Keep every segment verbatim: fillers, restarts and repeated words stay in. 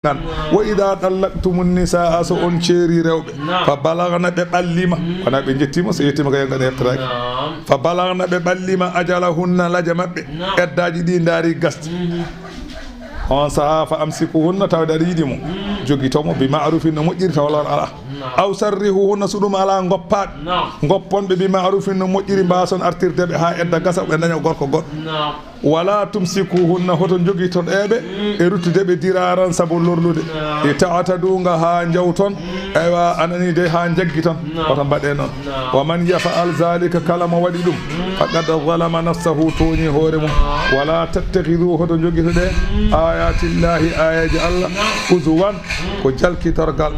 Ngan. Wa idha tallaqtumun nisaa, so on ceeri rewɓe, fa balagna, ɓe ɓallima, wona ɓe jettima, so yettima kay ngan heɓtataake. Fa balagna, ɓe ɓallima, ajalahunna, laje maɓɓe, eddaaji ɗi ndaari gasde. On saha fa amsikuhunna, tawde aɗa yiɗi mo, jogito mo, bi ma'rufin, no moƴƴiri, taw lor ala. Aw sarrihuhunna, so ɗum ala, ngoppaɓe. Ngoppon ɓe bi ma'rufin, no moƴƴiri, mbason artirde ɓe ha edda gasa, ɓe daña gorko goɗɗo. Wala tumsikuhunna, hoto jogitoɗe ɓe e ruttude ɓe diraran sabu lorlude. E ta'tadu, nga ha jawton, aywa, anani de ha jaggiton. Hoto mbaɗe noon. Wa man yaf'al zalika, kala mo waɗi ɗum, faqad zalama nafsahu, tooñi hoore mum. Wala tattakhidu, hoto jogitoɗe ayatillahi, ayaji Allah, huzuwan, ko jalkitorgal.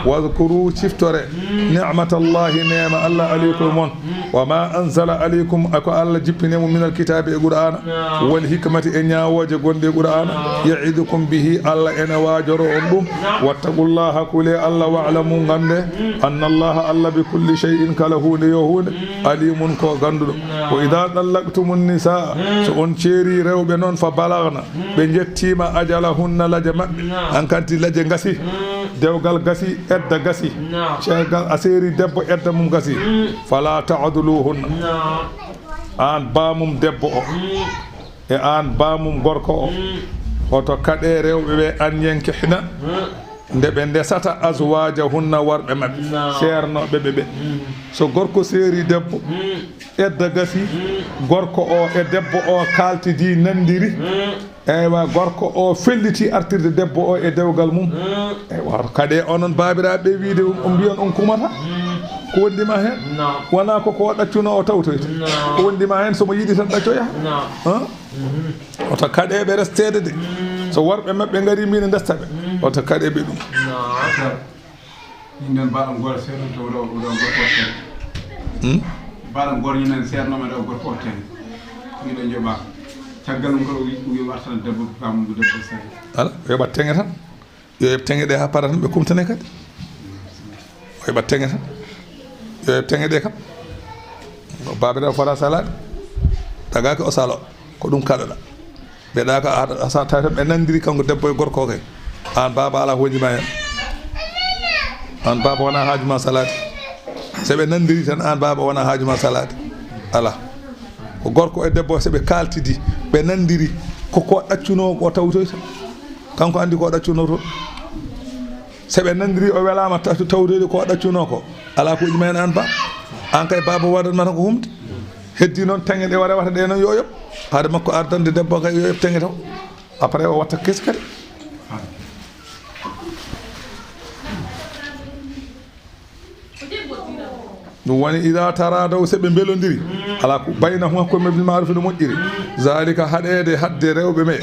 Wadhkuru, ciftore, ni'matallahi, neema Allah, alaykum on. Wa ma anzala alaykum, ko Allah jippini mo, minal kitaabi, e Qur'aana, wal hikmati, e ñaawooje gonɗe e Qur'aana, ya'idukum bihi, Allah ene waajoro on ɗum. Wattaqullaha, kule Allah, wa'lamu, ngannde, annallaha, Allah, bi kulli shay'in, kala huunde yo huunde, alimun, ko gannduɗo. Wa idha tallaqtumun nisaa, so on ceeri rewɓe noon, fa balagna, ɓe jettima ajalahunna, laje maɓɓe, an kanti laje gasi, dewgal gasi, edda gasi. Ceergal, a seeri debbo, edda mum gasi. Fala ta'duluhunna. An baamum debbo o, e an baamum gorko o, hoto kaɗe rewɓe ɓe, an yankihna, nde ɓe ndesata, azwajahunna, worɓe maɓɓe, seernooɓe ɓe ɓe. So gorko seeri debbo, edda gasi, gorko o e debbo o kaltidi, nandiri. Eywa, gorko o felliti artirde debbo o e dewgal mum. Eywa, hoto kaɗe onon baabiraaɓe ɓe, wiide on, on mbiyan on kumata. Ko wondima hen? Wona ko, ko ɗaccuno o tawtoyta. Ko wondima hen, somo yiɗi tan ɗaccoya. Han? Hoto kaɗe ɓe resteede de. So worɓe maɓɓe ngari, min ndesta ɓe. Hoto kaɗe ɓe ɗum. Min nden mbaɗa goor seeɗa to ɗo, ɗo gorko o ten. Hmm? Mbaɗa goor ñinen seeɗa no ɗo gorko o ten. Min ɗo joɓa. Caggal mum ko o wi, wi wartana debbo, kam debbo sari. Ala, o yoɓat teŋe tan. Yo yoɓ teŋe ɗe ha para tan, ɓe kumtane kadi. O yoɓat teŋe tan. Yo yoɓ teŋe ɗe kam. Baabiraaɗo fota salaade. Tagaaki o salo. Ko ɗum kaɗoɗa. Ɓe ɗa ka a, a sa tawi tan ɓe nandiri kanko debbo e gorko kay. An baaba ala hoji ma hen. An baaba wona haaju ma salaade. So ɓe nandiri tan, an baaba wona haaju ma salaade. Ala. Ko gorko e debbo, so ɓe kaltidi, ɓe nandiri, ko ko ɗaccuno o tawtoyta. Kanko andi ko ɗaccuno to. So ɓe nandiri, o welama ta-, tawtoyde ko ɗaccuno ko. Ala ko hoji ma hen an ba. An kay baaba waɗanma tan ko humde. Heddi noon teŋe ɗe o rewata ɗe noon yo yoɓ. Haade makko ardande debbo kay yo yoɓ teŋe taw. Après o watta kesi kadi. Ɗum woni, ida taradaw, so ɓe mbelondiri, ala ko baynahum hakkunde maɓɓe, bil ma'ruf, no moƴƴiri. Zalika, haɗeede hadde rewɓe ɓe,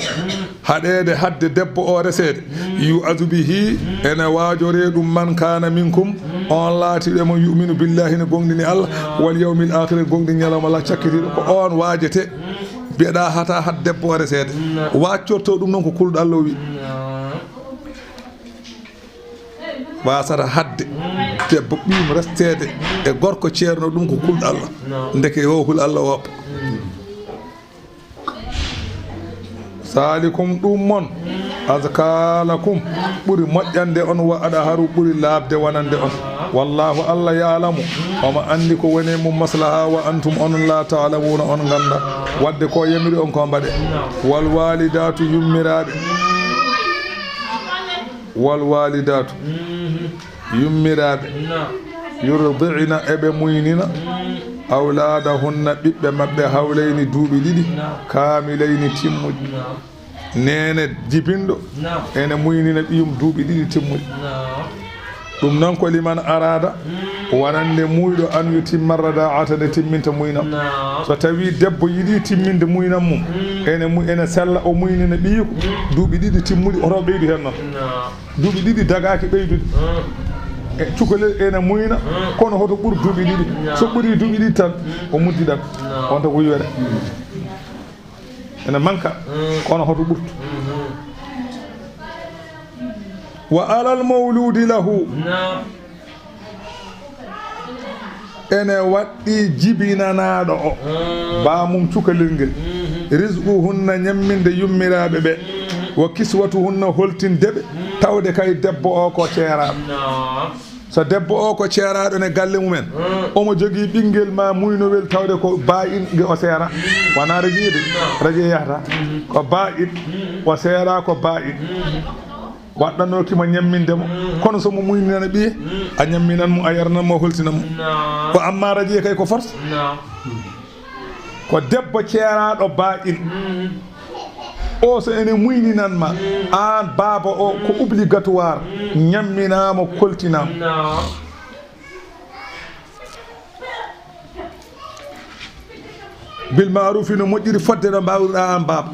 haɗeede hadde debbo o reseede. Yu'azu bihi, ene waajoree ɗum, man kana minkum, on laatiiɗo e mon, yu'minu billahi, ne gomɗini Allah, wal yawmil akhir, gomɗini ñalawma la cakkitiiɗo, ko on waajete. Mbiyeɗa hata had debbo o reseede. Waaccorto ɗum noon ko kulɗo Allah o wi. Wasata hadde debbo ɓiyum resteede e gorko ceerno, ɗum ko kulɗo Allah. Ndeke yo hul Allah woppa. Salikum, ɗum mon, azka lakum, ɓuri moƴƴande on, wa adharu, ɓuri laaɓde wonande on. Wallahu, Allah, ya'lamu, omo anndi ko woni mum maslaha, wa antum, onon, la ta'lamuna, on ngannda. Wadde ko yamiri on ko mbaɗe. Wal walidatu, yummiraaɓe. Wal walidatu, yummiraaɓe, yurdi'na, eɓe muynina, awlaadahunna, ɓiɓɓe maɓɓe, hawlayni, duuɓi ɗiɗi, kaamilayni, timmuɗi. Neene jibinɗo ene muynina ɓiyum duuɓi ɗiɗi timmuɗi. Ɗum noon ko liman arada, wonande muuyɗo, an yutimma rada'ata, nde timminta muynam. So tawi debbo yiɗi timminde muynam mum, ene mu-, ene sella, o muynina ɓiyiko duuɓi ɗiɗi timmuɗi, oto ɓeydu heen noon. Duuɓi ɗiɗi dagaaki ɓeydude. E cukalel ene muyna, kono hoto ɓur duuɓi ɗiɗi. So ɓuri duuɓi ɗiɗi tan, o muddiɗat. On tan ko yoore. Ene manka, kono hoto ɓurtu. Wa alal mawludi lahu. Ene waɗɗi jibinanaaɗo o, baamum cukalel ngel, rizquhunna, ñamminde yummiraaɓe ɓe, Wa kiswatuhunna, holtinde ɓe, tawde kay debbo o ko ceeraaɗo. So debbo o ko ceeraaɗo ne galle mumen, omo jogii ɓinngel ma muynowel, tawde ko baa'in, nge o seera. Wonaa rajiye de, rajiye yahata. Ko baa'in, o seera ko baa'in. Waɗɗanooki mo ñamminde mo. Kono so mo muynina ɓiye, a ñamminan mo, a yarnan mo, a holtinan mo. Ko amma rajiye kay ko force. Ko debbo ceeraaɗo baa'in. O so ene muyninan ma, aan baaba o, ko obligatoire, ñamminaa mo, koltinaa mo. Bil maarufi, no moƴƴiri, fodde no mbaawruɗaa aan baaba.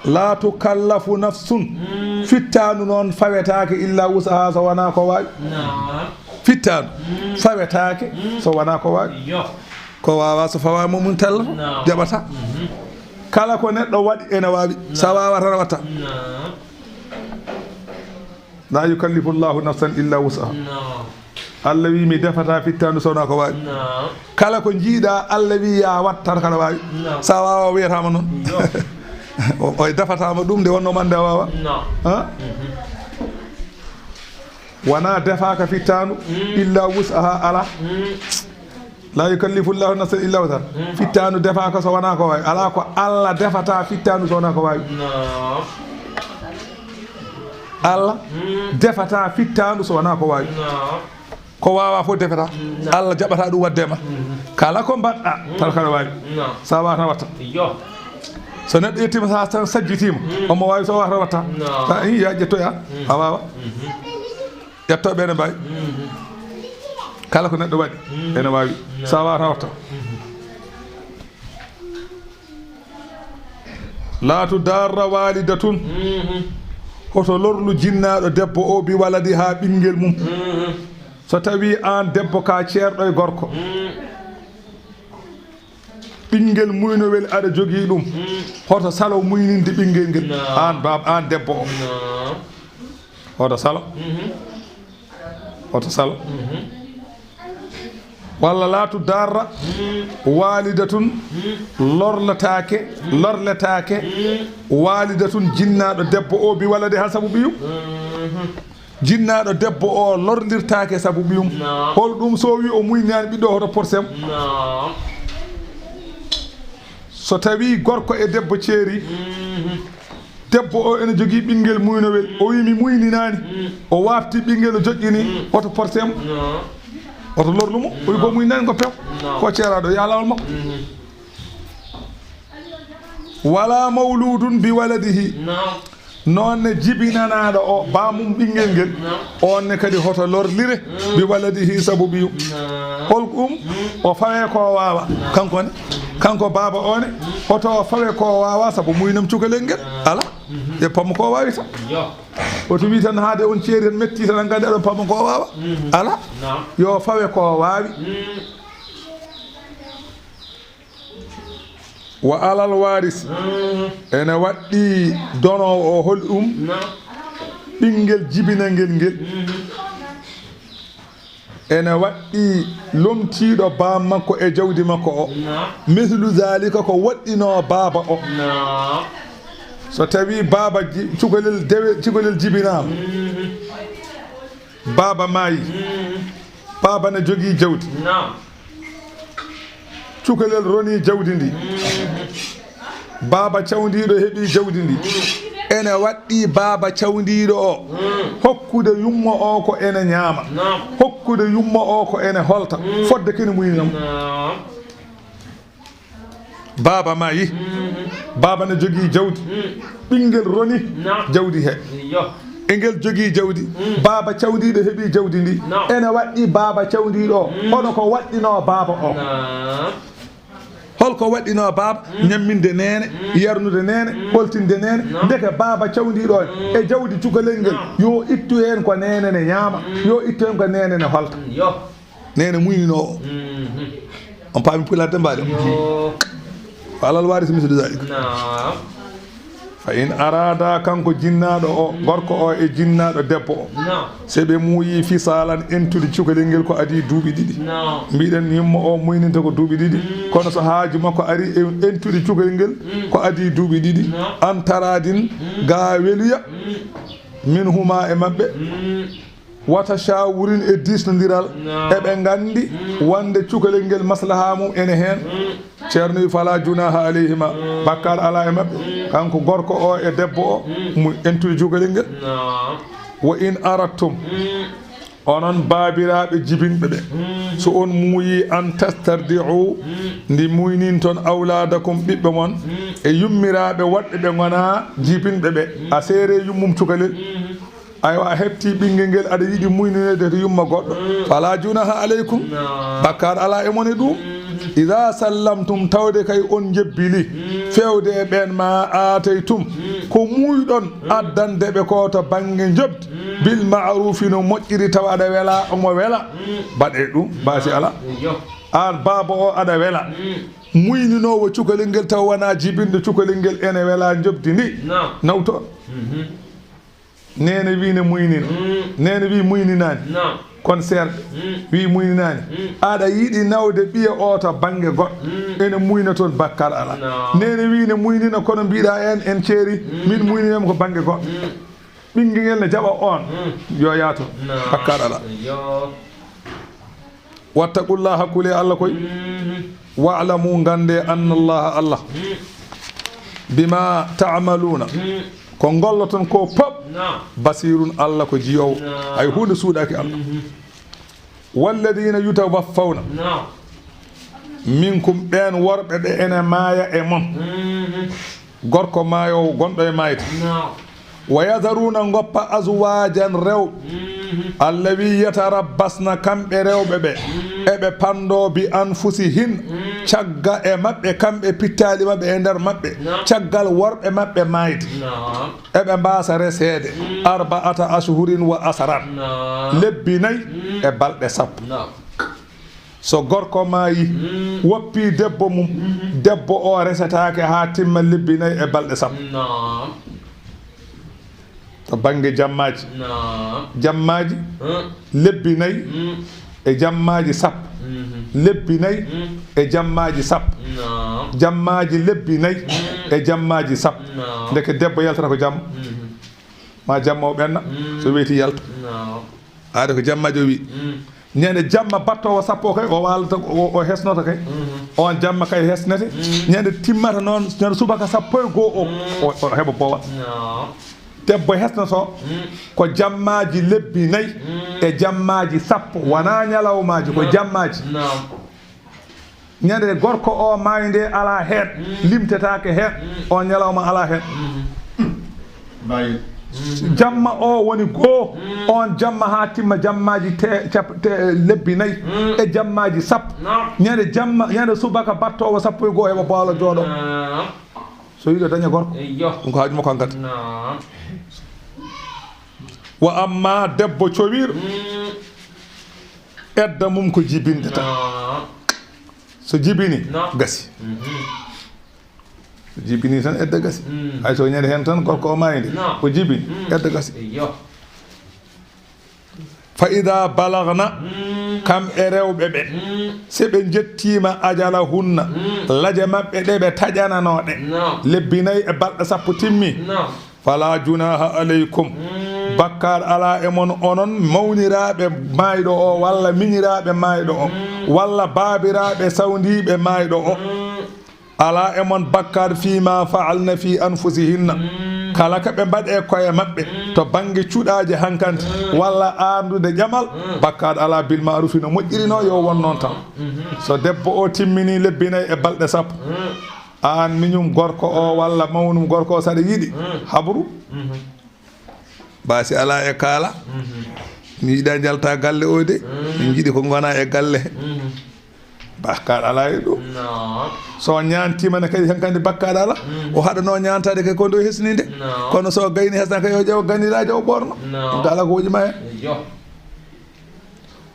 La tukallafu nafsun. Fittaandu noon fawetaake illa wus'aha, so wonaa ko waawi. Fittaandu fawetaake so wonaa ko waawi. Ko waawaa so fawaama mum tella, jaɓata. Kala ko neɗɗo waɗi ene waawi. So a waawaa tan a watta. La yukallifu Allahu nafsan illa wus'aha. Allah wi mi defata fittaandu so wonaa ko waawi. Kala ko njiiɗa Allah wi ya wattar kana waawi. So a waawaa wiyataama noon. O, o defataama ɗum nde wonno mande a waawaa. Ha? Wonaa defaaka fittaandu illa wus'aha, alaa. La yukallifu Allahu nafsan illa wus'aha. Fittaandu defaaka so wonaa ko waawi. Alaa ko Allah defata fittaandu so wonaa ko waawi. Allah defata fittaandu so wonaa ko waawi. Ko waawaa fof defata. Allah jaɓata ɗum waɗde ma. Kala ko mbaɗɗa, tan kana waawi. So a waawaa tan watta. So neɗɗo yettiima, so a tan sajjitiima, omo waawi, so a waawaa tan watta. Sa i ya ƴettoya, a waawaa. Ƴettooɓe ene mbaawi. Kala ko neɗɗo waɗi, ene waawi. So a waawaa tan watta. La tudarra walidatun. Hoto lorlu jinnaaɗo debbo o bi waladiha, ɓinngel mum. So tawi aan debbo ka ceerɗo e gorko, ɓinngel muynowel aɗa jogii ɗum, hoto salo muyninde ɓinngel ngel. Aan baaba, aan debbo o, hoto salo. Hoto salo. Walla la tudarra walidatun, lorlataake, lorletaake, walidatun, jinnaaɗo debbo o, bi waladiha, sabu ɓiyum. Jinnaaɗo debbo o lorlirtaake sabu ɓiyum. Hol ɗum so wi o muynani ɓiɗɗo, hoto porsem? So tawi gorko e debbo ceeri, debbo o ene jogii ɓinngel muynowel, o wi mi muyninaani, o waafti ɓinngel, o joƴƴini, hoto porsem? Hoto lorlu mo, o wi ko muyninaani ko pew. Ko ceeraaɗo, ya lawol makko. Wala mawludun bi waladihi. Noon ne jibinanaaɗo o, baamum ɓinngel ngel, oon ne kadi hoto lorlire, bi waladihi, sabu ɓiyum. Hol ɗum? O fawe ko waawa. Kanko ne, kanko baaba o ne, hoto o fawe ko waawa, sabu muynam cukalel ngel. Ala, e pammo ko waawi tan. Hoto wi tan haade on ceeri tan metti tan, an kadi aɗon pammo ko waawa. Ala, yo fawe ko waawi. Wa alal waris, ene waɗɗi donoowo o, hol ɗum? Ɓinngel jibinangel ngel. Ene waɗɗi lomtiiɗo baam makko e jawdi makko o. Mislu zalika, ko waɗɗinoo baaba o. So tawi baaba ji-, cukalel dewe-, cukalel jibinaama. Baaba maayi. Baaba ne jogii jawdi. Cukalel ronii jawdi ndi. Baaba cawndiiɗo heɓii jawdi ndi. Ene waɗɗi baaba cawndiiɗo o hokkude yumma o ko ene ñaama. Hokkude yumma o ko ene holta. Fodde kene muynam. Baaba maayi. Baaba ne jogii jawdi. Ɓinngel roni jawdi he. Engel jogii jawdi. Baaba cawndiiɗo heɓii jawdi ndi. Ene waɗɗi baaba cawndiiɗo o. Hono ko waɗɗinoo baaba o. Holko waɗɗinoo baaba? Ñamminde neene, yarnude neene, ɓoltinde neene. Ndeke baaba cawndiiɗo o e jawdi cukalel ngel, yo ittu heen ko neene ne ñaama, yo ittu heen ko neene ne holta. Neene muyninoowo. On paami pulaar de mbaali on. Ko alal waris mislu zalik. Fa in arada, kanko jinnaaɗo o, gorko o e jinnaaɗo debbo o, so ɓe muuyi fisaalan, entude cukalel ngel ko adii duuɓi ɗiɗi. Mbiɗen yumma o muyninta ko duuɓi ɗiɗi, kono so haaju makko ari e entude cukalel ngel ko adii duuɓi ɗiɗi, an taradin, gaa weluya, min huma e maɓɓe. Wata shawurin e diisnondiral, eɓe nganndi wonde cukalel ngel maslaha mum ene heen. Ceerno wi, "Fala junaha alayhima," bakkaar alaa e maɓɓe. Kanko gorko o e debbo o, mu entude cukalel ngel. Wa in arattum, onon baabiraaɓe jibinɓe ɓe, so on muuyi an tastardi'u, ndi muyninton awlaadakum ɓiɓɓe mon, e yummiraaɓe woɗɓe ɓe ngonaa jibinɓe ɓe, a seere yummum cukalel. Aywa, a heɓti ɓinngel ngel, aɗa yiɗi muyninoyde to yumma goɗɗo. Fala junaha alaykum. Bakkaar alaa e mon e ɗum. Ida sallamtum, tawde kay on njebbili, fewde e ɓeen ma aataytum, ko muuyɗon addande ɓe ko to bannge njobdi, bil ma'rufi, no moƴƴiri, tawa aɗa wela, omo wela. Mbaɗe ɗum, baasi alaa. Aan baaba o aɗa wela. Muyninoowo cukalel ngel tawa wonaa jibinɗo cukalel ngel ene wela njobdi ndi. Nawto. Neene wi ne muynina. Neene wi muyninaani. Kono seerɗe. Wi muyninaani. Aɗa yiɗi nawde ɓiya o to bannge goɗɗo. Ene muyna toon, bakkaar alaa. Neene wi ne muynina, kono mbiɗa en, en ceeri. Min muyninam ko bannge goɗɗo. Ɓinngel ngel ne jaɓa on. Yo yaato. Bakkaar alaa. Wattaqullaha, kule Allah koy. Wa'lamu, ngannde, anna Allaha, Allah, bima ta'maluna, ko ngolloton ko pop, basirun, Allah ko jiyoowo. Hay huunde suuɗaaki Allah. Walladina yutawaffawna minkum, ɓeen worɓe ɓe ene maaya e mon. Gorko maayoowo gonɗo e maayde. Wa yadharuna, ngoppa, azwajan, rewɓe. Allah wi, yatarabbasna, kamɓe rewɓe ɓe, eɓe panndo, bi anfusihin, cagga e maɓɓe, kamɓe pittaali maɓɓe e nder maɓɓe, caggal worɓe maɓɓe maayde. Eɓe mbaasa reseede, arba'ata ashhurin wa asran, lebbi nayi e balɗe sappo. So gorko maayi, woppi debbo mum, debbo o resetaake haa timma lebbi nayi e balɗe sappo. To bannge jammaaji, jammaaji lebbi nayi e jammaaji sappo, lebbi nayi e jammaaji sappo, jammaaji lebbi nayi e jammaaji sappo. Ndeke debbo yaltata ko jamma, ma jamma o ɓenna, so weeti yalta. Aade ko jamma jowi. Ñande jamma battoowo sappo kay, o waalata, o, o hesnoto kay. On jamma kay hesnete. Ñande timmata noon, ñande subaka sappo e goo o, o, o heɓa boowal. Debbo hesnoto ko jammaaji lebbi nayi e jammaaji sappo, wonaa ñalawmaaji, ko jammaaji. Ñande gorko o maayi nde alaa heen, limtetaake heen, on ñalawma alaa heen. Jamma o woni goo, on jamma haa timma jammaaji te-, cap-, te-, lebbi nayi e jammaaji sappo. Ñande jamma, ñande subaka battoowo sappo e goo heɓa boowal jooɗo. So yiɗo daña gorko, ɗum ko haaju makko hankadi. Wa amma debbo cowiiɗo, edda mum ko jibinde tan. So jibini, gasi. So jibini tan, edda gasi. Hay so ñande heen tan, gorko o maayde, o jibini, edda gasi. Fa ida balagna, kamɓe rewɓe ɓe, so ɓe njettiima ajalahunna, laje maɓɓe ɗe ɓe taƴananoo ɗe, lebbi nayi e balɗe sappo timmi, fala junaha alaykum. Bakkaar alaa e mon, onon mawniraaɓe maayɗo o, walla miñiraaɓe maayɗo o, walla baabiraaɓe sawndiiɓe maayɗo o. Alaa e mon bakkaar fima faalna fi anfusihinna. Kala ka ɓe mbaɗi e koye maɓɓe, to bannge cuɗaaje hankante, walla aandude ƴamal, bakkaar alaa, bil maarufi, no moƴƴiri no yo won noon tan. So debbo o timmini lebbi nayi e balɗe sappo, aan miñum gorko o walla mawnum gorko o, saɗa yiɗi, habru. Baasi alaa e kaala. Mi yiɗa njalta galle o de. Min njiɗi ko ngona e galle he. Bakkaar alaa e ɗum. So ñaantiima ne kadi, hankadi bakkaar alaa. O haɗanoo ñaantaade kay ko nde o hesninde. Kono so gayni hesna kay, o ƴeewa ganiraajo o ɓoorno. Ɗum kala ko woƴi ma heen.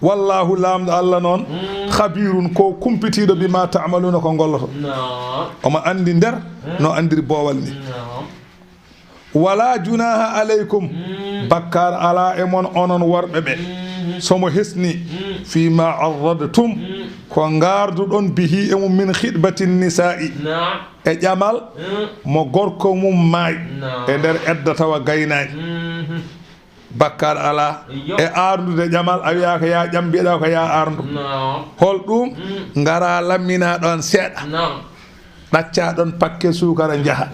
Wallahu, Laamɗo Allah noon, khabirun, ko kumpitiiɗo, bima ta'maluna, ko ngolloton. Omo anndi nder no anndiri boowal ni. Wala junaha aleykum, bakkaar alaa e mon onon worɓe ɓe, so mo hesni, fii ma arradtum, ko ngaarduɗon bihi e mum, min khitbati nisaa'i, e ƴamal mo gorko mum maayi, e nder edda tawa gaynaani. Bakkaar alaa e aardude ƴamal, a wiyaa ko yaa ƴam, mbiɗa ko yaa aarndu. Hol ɗum? Ngara lammina ɗon seeɗa. Ɗacca ɗon pakke suukara, njaha.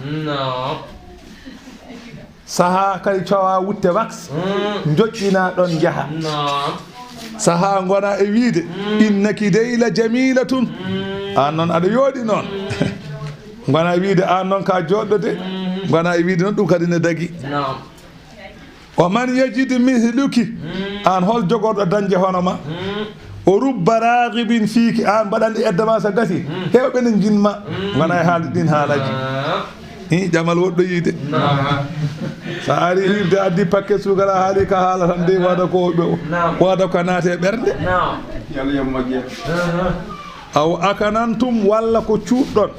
Saha kadi cowa wutte wax, njoƴƴina ɗon, njaha. Saha ngona e wiide, innaki dey la jamilatun. An noon aɗa yooɗi noon. Ngona e wiide an noon ka joɗɗo de. Ngona e wiide noon ɗum kadi ne dagi. Wa man yajid mithluki, an hol jogorɗo dañde hono ma? O rubba raghibin fiiki, an mbaɗanɗe edda ma so gasi, heewɓe ne njinma. Ngona e haalde ɗin haalaji. Hi, ƴamal woɗɗo yiide. So a ari hirde, addi paquet suukara, a haali ka haala tan de, wada ko ɓe o. Wada ko naate ɓernde. Yalla yo moƴƴe. Aw akanantum, walla ko cuuɗɗon,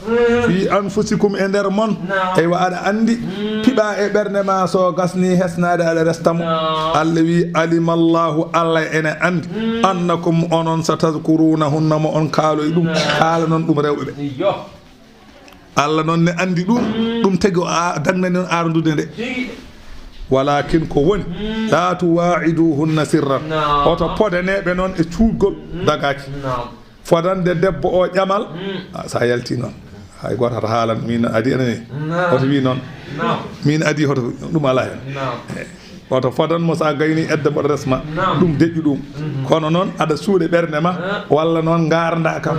fi anfusikum, e nder mon. Eywa, aɗa anndi, piɓa e ɓernde ma, so gasni hesnaade, aɗa resta mo. Allah wi, alimallahu, Allah ene anndi, annakum, onon, satadkurunahunna, mo on kaaloy ɗum, kaalanon ɗum rewɓe ɓe. Allah noon ne anndi ɗum, ɗum tagi o a-, dagnani on arandude nde. Walakin ko woni, la tuwa'iduhunna sirran. Oto podane ɓe noon e cuuɗgol dagaaki. Fodande debbo o ƴamal, a, sa yalti noon, hay gooto hata haalan, min adi anani. Oto wi noon, min adi, hoto ɗum ala hen. Eh, oto fodan mo sa gayni edda mboɗo resma. Ɗum deƴƴu ɗum. Kono noon aɗa suuɗe ɓernde ma, walla noon ngarda kam.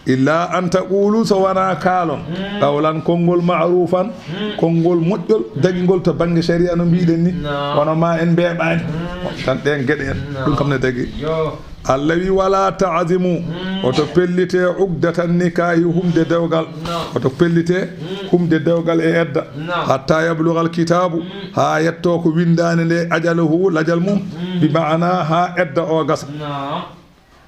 Illa an taqulu, so wona kaalon, qawlan, konngol, ma'rufan, konngol moƴƴol, dagingol to bannge sharia no mbiɗen ni. Kono ma en mbeeɓaani. Tan ɗen geɗe en, ɗum kam ne dagi. Allah wi, wala ta'zimu, oto pellite, uqdatan nikahi, humde dewgal. Oto pellite humde dewgal e edda. Hatta yablugal kitabu, ha yetto ko windaande nde, ajalahu, lajal mum. Bi ma'ana ha edda o gasa.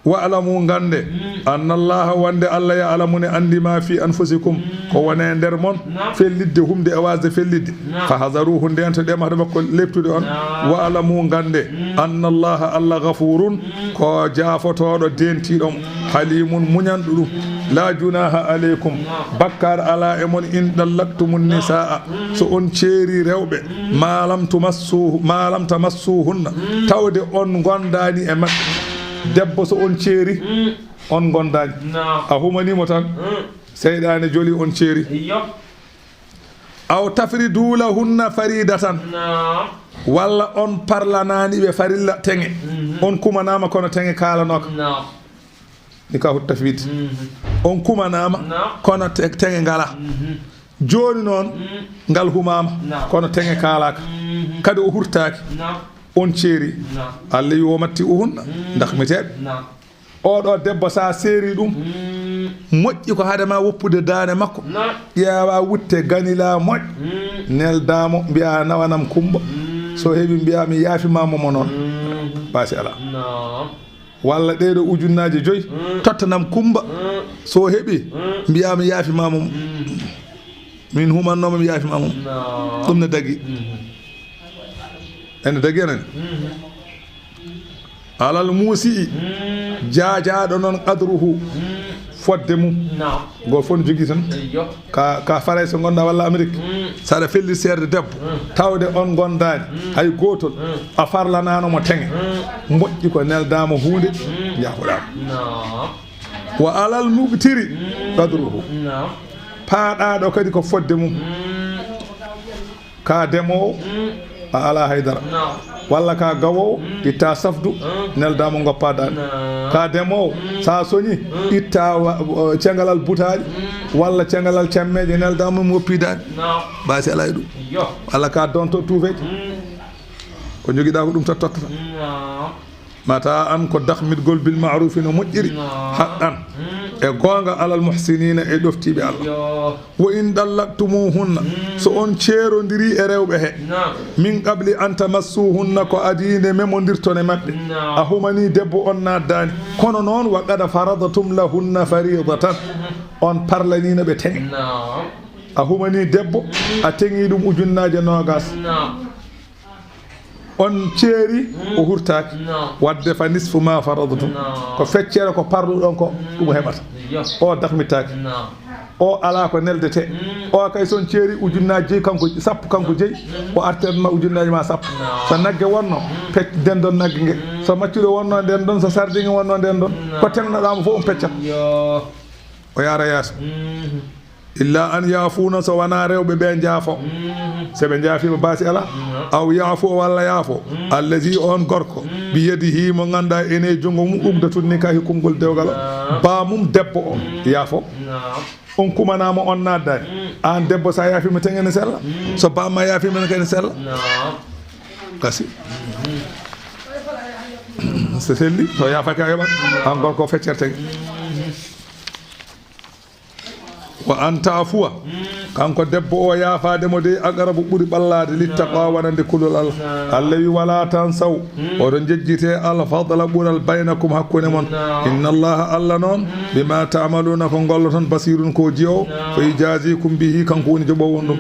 Wa'lamu, ngande, anna Allaha, wonde Allah, ya'lamu, ne anndi, ma fi anfusikum, ko woni e nder mon, fellitde humde e wasde fellitde. Fa hazaruhu, ndento ɗe mahde makko leptude on. Wa'lamu, ngande, anna Allaha, Allah, ghafurun, ko jaafotooɗo, dentiiɗo mo, halimun, muñanɗo ɗum. La junaha aleykum, bakkaar alaa e mon, in dallaqtumun nisaa, so on ceeri rewɓe, ma lam tumassu, ma lam tamassuhunna, tawde on ngondaani e maɓɓe. Debbo, so on ceeri, on ngondaani. A humanimo tan, seyɗaane joli, on ceeri. Aw tafridu lahunna faridatan, walla on parlanaani ɓe farilla teŋe. On kumanama kono teŋe kaalanoka. Nikahu tafwid. On kumanama kono te-, teŋe ngala. Jooni noon, ngal humaama, kono teŋe kaalaaka. Kadi o hurtaaki. On ceeri. Allah wi, wa matti'uhunna, ndax miteɓe. Oɗo debbo, sa seeri ɗum, moƴƴi ko hade ma woppude daane makko. Ƴeewa wutte ganila moƴƴ. Neldamo, mbiya nawanam kumba. So heɓi, mbiya mi yaafima mo mo noon. Basi ala. Walla ɗeɗo ujunnaaje joyi, tottanam kumba. So heɓi, mbiya mi yaafima mo. Min humannooma, mi yaafima mo. Ɗum ne dagi. Ene dagi enen. Alal muusi'i, jaajaaɗo noon, qadruhu, fodde mum. Go fof ne jogii tan. Ka, ka Farayse ngonɗa walla Amérique. Saɗa felli seerde debbo, tawde on ngondaani hay gootol, a farlanaano mo teŋe. Moƴƴi ko neldaama huunde, njaafoɗaama. Wa alal muqtiri qadruhu. Paaɗaaɗo kadi ko fodde mum. Ka demoowo, a ala haydara. Walla ka gawoowo, itta safdu, neldaama ngoppa daande. Ka demoowo, sa soñi, itta wa-, wa-, cengalal butaali, walla cengalal cammeeje, neldaama mi woppi daande. Basi ala e ɗum. Walla ka donto tuufeeje. Ko jogiɗa ko ɗum tottata. Mata an ko dahmitgol bil ma'rufi no moƴƴiri, haqqan, e goonga, alal muhsinina, e ɗoftiiɓe Allah. Wa in dallaqtumuhunna, so on ceerondiri e rewɓe he, min qabli an tamassuhunna, ko adii nde memondirton e maɓɓe. A humani debbo, on naaddaani. Kono noon, wa qad faradtum lahunna faridatan, on parlaniino ɓe teŋe. A humanii debbo, a teŋii ɗum ujunnaaje noogas. On ceeri, o hurtaaki. Waɗde fa nisfu ma faradtum. Ko feccere ko parluɗon ko, ɗum o heɓata. O dakmitaaki. O alaa ko neldetee. O kay, so on ceeri ujunnaaje joyi, kanko sappo, kanko joyi, o artirat ma ujunnaaje ma sappo. So nagge wonno, pec-, ndendon nagge nge. So maccuɗo wonno, ndendon. So sardiŋŋe wonno, ndendon. Ko teŋnoɗaa mo fof, on peccat. O yaara yeeso. Illa an yaafuuna, so wanaa rewɓe ɓe njaafo. So ɓe njaafiima, baasi alaa. Aw yaafu, walla yaafo. Allazi, on gorko. Biyadihi, mo ngannduɗaa ene junngo mum, uqdatun nikaahi, kumngol dewgal. Ba mum debbo o yaafo. On kumanaama, on naaddaani. Aan debbo, so a yaafiima tan ene sella. So ba ma yaafiima tan ene sella. Gasi. So selli, so yaafaaki a yoɓat. Aan gorko, feccere tagi. Wa an taafuwa, kanko debbo o, yaafaade mo dey, aqrabu, ɓuri ɓallaade, littaqwa, wonande kulol Allah. Allah wi, wala tansaw, oɗon njejjitee, al fadla, ɓural, baynakum, hakkunde mon. Inna Allaha, Allah noon, bima taamaluuna, ko ngolloton, basiirun, ko o jiyoowo. Fa yujazikum bihi, kanko woni joɓoowo on ɗum.